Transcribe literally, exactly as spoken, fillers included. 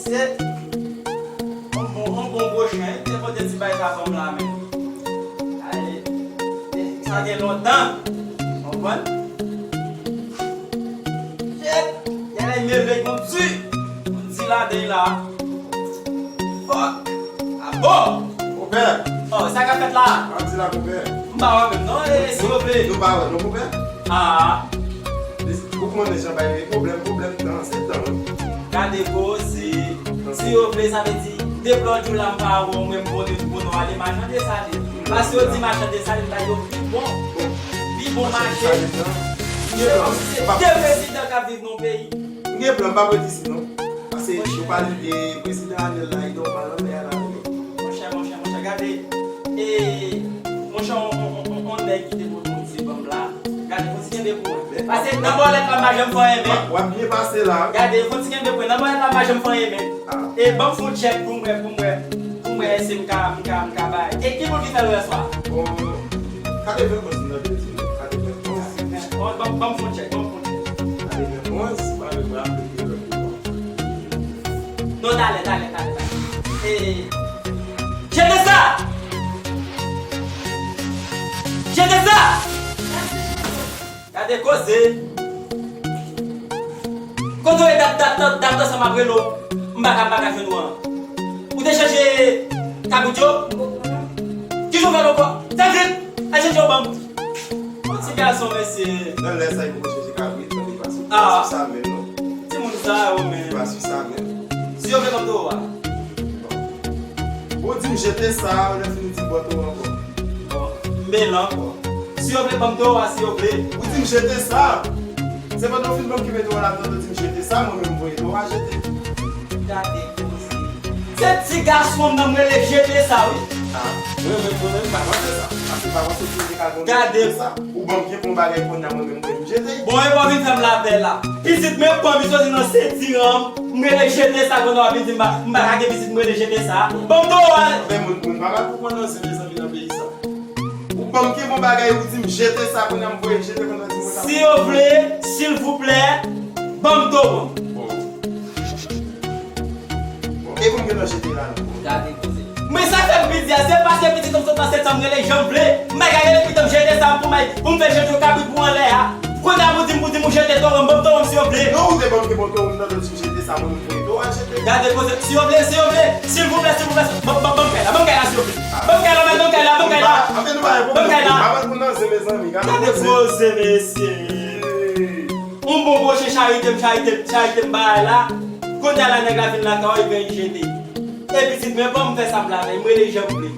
Se yon bon, yon bon gwo chen, wi. Te pote ti bay sa ban m la menm. Ay, e, sa gen lontan. Konprann? Shit! Genlè m leve konn di, konn di ladan la. Fuck! Ah bon! Konpè! Oh, sa k ap fèt la? Ann di la, konpè. M pa wè menm non, e, silvouplè. Nou pa wè non, konpè. Ah. Ou konnen jan bagay yo ye, pwoblèm, pwoblèm tan, se tan, wi. Gade koze. Si yo vle, sa vle di, depi lòt jou la, m pa wè w, mwen m voye pou nou ale machan Desalin. Paske yo di machan Desalin, bagay yo pi bon. Pi bon mache. Se de prezidan k ap viv nan yon peyi. M gen plan, m p ap ret isit non. Paske yo pale de prezidan Ariel la, li te yon mal anlè a la wi. Monchè, monchè, monchè, gade. E, monchè, on, on, on, on, on nèg ki te pote yon ti ban m la. Gade, fon ti kenbe pou mwen. Paske nan bòlèt la, m pa janm fè anyen menm. W ap byen pase la. Gade, fon ti kenbe pou mwen. Nan bòlèt la, m pa janm fè anyen menm. E ban m fon tchèk pou mwen, pou mwen, pou mwen, èske m ka, m ka, m ka bay. E ki moun ki fè l yè swa? Bon, katreven onz nan de di, katreven onz. Bon, ban, ban m fon tchèk, ban m fon tchèk. Katreven onz, pa vle mwen aplike lòt non. Non, talè, talè, talè, talè. E, jete sa! Jete sa! Gade koze. Kote w ye dat, dat, dat, dat, ansanm ap rele w. M pa ka, m pa ka jwenn ou an. Ou te chanje kabrit yo? Ki jan w fè l ankò? Fè vit! Al chanje yon ban m. Yon ti gason, mesye. Nan lè sa, li poko chanje kabrit, non, li pa sou, pa sou sa menm, non. Timoun sa yo, men. Li pa sou sa menm. Si yo vle ban m towo a. Bon. Ou di m jete sa, ou lè fini di bò towo ankò. Bon, m bèl ankò. Si yo vle ban m towo a, si yo vle. Ou di m jete sa. Se pandan w fin ban m kenbe towo a ladan, ou di m jete sa, mwen menm m voye towo a jete. Gade koze. Se ti gason nan m rele jete sa, wi. Ah, mwen menm, mwen menm, m pa panse sa. Paske m pa panse si w te ka ban m jete sa. Ou ban m kèk yon bagay kounye a, mwen menm, mwen menm, m jete. Bon, e pa w vin fè m lapè la. Pitit, men pran m, soti nan senti an m, m rele jete sa, kounye a w ap vin di m pa, m pa ka gen pitit, m rele jete sa. Ban m towo a. Men moun, moun pa mal pou pran nan zen, mezanmi, nan peyi sa. Ou ban m kèk yon bagay, ou di m jete sa, kounye a m voye jete, kounye a di m sa. Si yo vle, silvouplè, ban m towo. Bon. Bon, e pou m gen nan jete la non. Gade koze. Men sa fè m piti a, se paske pitit m sot nan senti an m rele jan m vle. M pa ka rele pitit m jete sa pou m, pou m fè jete kabrit pou anlè a. Kounye a pou di m, pou di m ou jete towo m, ban m towo m si yo vle. Non, ou te ban m ke bon towo m nan, jete sa, mwen m voye towo a jete. Gade koze, si yo vle, si yo vle, silvouplè, silvouplè, ban, ban, ban m kay la, ban m kay la, silvouplè. Ban m kay la, ban m kay la, ban m kay la. Ban m kay la. Gade koze, mesye. Yon bon gwo chen charite m, charite m, charite m bagay la. Kounye a la, nèg la vin lakay ou, li pran li jete. E pitit, men ban m fè sa m la, men m rele jan m vle.